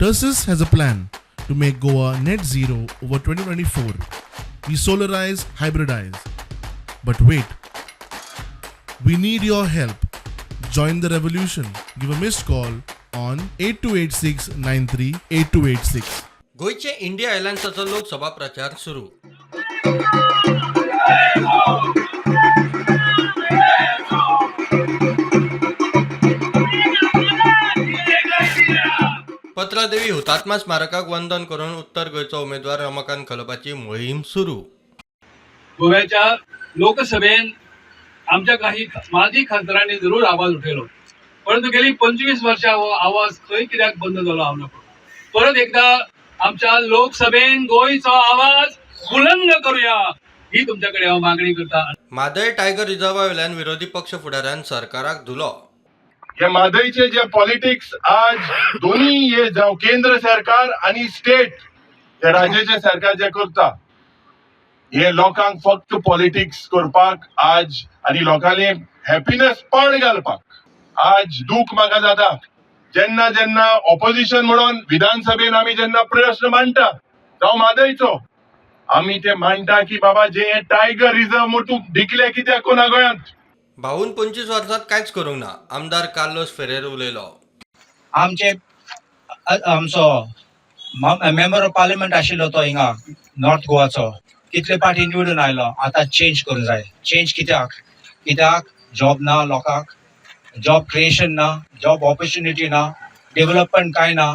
Tersus has a plan to make Goa net zero over 2024. We solarize, hybridize. But wait, we need your help. Join the revolution. Give a missed call on 8286 938286. गोंयचे India अलायन्साचो Lok Sabha प्रचार सुरू. पत्रादेवी हुतात्मा स्मारकाक वंदन करून उत्तर गोंयचो उमेदवार रमाकांत खलपाची मोहीम सुरू. गोव्याच्या लोकसभेन आमच्या काही माजी खासदारांनी जरूर आवाज उठयलो, परंतु गेली 25 वर्षां हो आवाज खंय कित्याक बंद जालो हांव नकळो. परत एकदा आमच्या लोकसभेन गोंयचो आवाज बुलंद करूया ही तुमच्या कडेन हांव मागणी करता. म्हादय टायगर रिझर्वा वयल्यान विरोधी पक्ष फुडाऱ्यान सरकाराक धुलो. हे म्हादयचे जे पॉलिटिक्स आज दोन्ही हे जावं केंद्र सरकार आणि स्टेट हे राज्याचे सरकार जे करता, हे लोकांक फक्त पॉलिटिक्स करपाक आज आणि लोकांनी हॅपीनेस पाड घालपाक. आज दूख म्हाका जाता, जेन्ना जेन्ना ऑपोजिशन म्हणून विधानसभेन आमी जेन्ना प्रश्न मांडटा, जावं म्हादयचो, आमी ते मांडटा की बाबा जे हे टायगर रिझर्व म्हूण तूं डिक्लेर कित्याक कोना गोंयांत. भाऊन 25 वर्सात कांयच करूंक ना, आमदार कार्लोस फेरेर उलयलो. आमचे आमचो मेंबर ऑफ पार्लिमेंट आशिल्लो तो हिंगा नॉर्थ गोवाचो कितले पाटी निवडून आयलो. आतां चेंज करूंक जाय. चेंज कित्याक? कित्याक जॉब ना लोकांक, जॉब क्रिएशन ना, जॉब ऑपॉर्च्युनिटी ना, डेव्हलपमेंट कांय ना.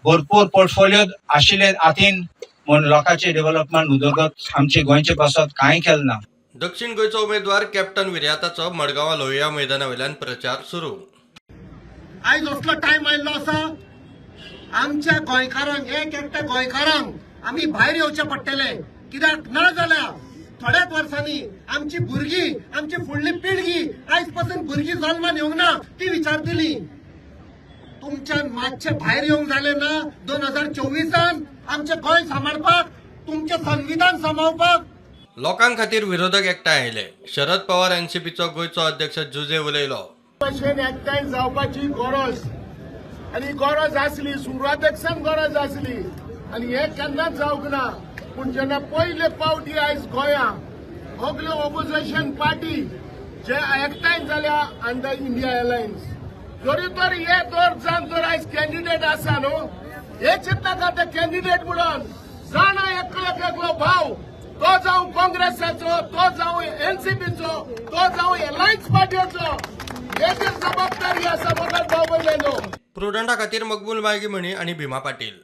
भरपूर पोर्टफोलियो आशिल्ले हातीन म्हूण लोकांचे डेव्हलपमेंट, उदरगत आमचे गोंयचे पासत कांय केलें ना. दक्षिण गोंयचो उमेदवार कॅप्टन विर्याताचो मडगांवां लोहिया मैदाना वयल्यान प्रचार सुरू. आयज असलो टायम आयिल्लो आसा, आमच्या गोंयकारांक, एक एकट्या गोंयकारांक आमी भायर येवचें पडटलें. कित्याक ना जाल्यार थोड्याच वर्सांनी आमची भुरगीं, आमची फुडली पिळगी, आयज पासून भुरगीं जल्मान येवंक ना, ती विचारतली, तुमच्यान मातशें भायर येवंक जालें ना 2024 आन आमचें गोंय सांबाळपाक, तुमचें संविधान सांबाळपाक? लोकां खातीर विरोधक एकठांय आयले, शरद पवार एनसीपीचो गोंयचो अध्यक्ष जुझे उलयलो. भशेन एकठांय जावपाची गरज आनी गरज आसली, सुरवातेक सावन गरज आसली आनी हें केन्नाच जावंक ना. पूण जेन्ना पयले पावटी आयज गोंया सगल्यो ओपोजिशन पार्टी जे एकठांय जाल्या अंडर इंडिया अलायन्स, जरी तर हे दोग जाण जर आयज कॅन्डिडेट आसा न्हू, हे चिंतनाका ते कॅन्डिडेट म्हणून जाणा. एकलो एकलो भाव, तो जावं काँग्रेसाचो, तो जावं एनसीपीचो, तो जावं अलायन्स पार्टीचो, हेची जबाबदारी आसा बघत भाव भयणींनो. प्रुडंटा खातीर मकबूल मायगी म्हणी आनी भीमा पाटील.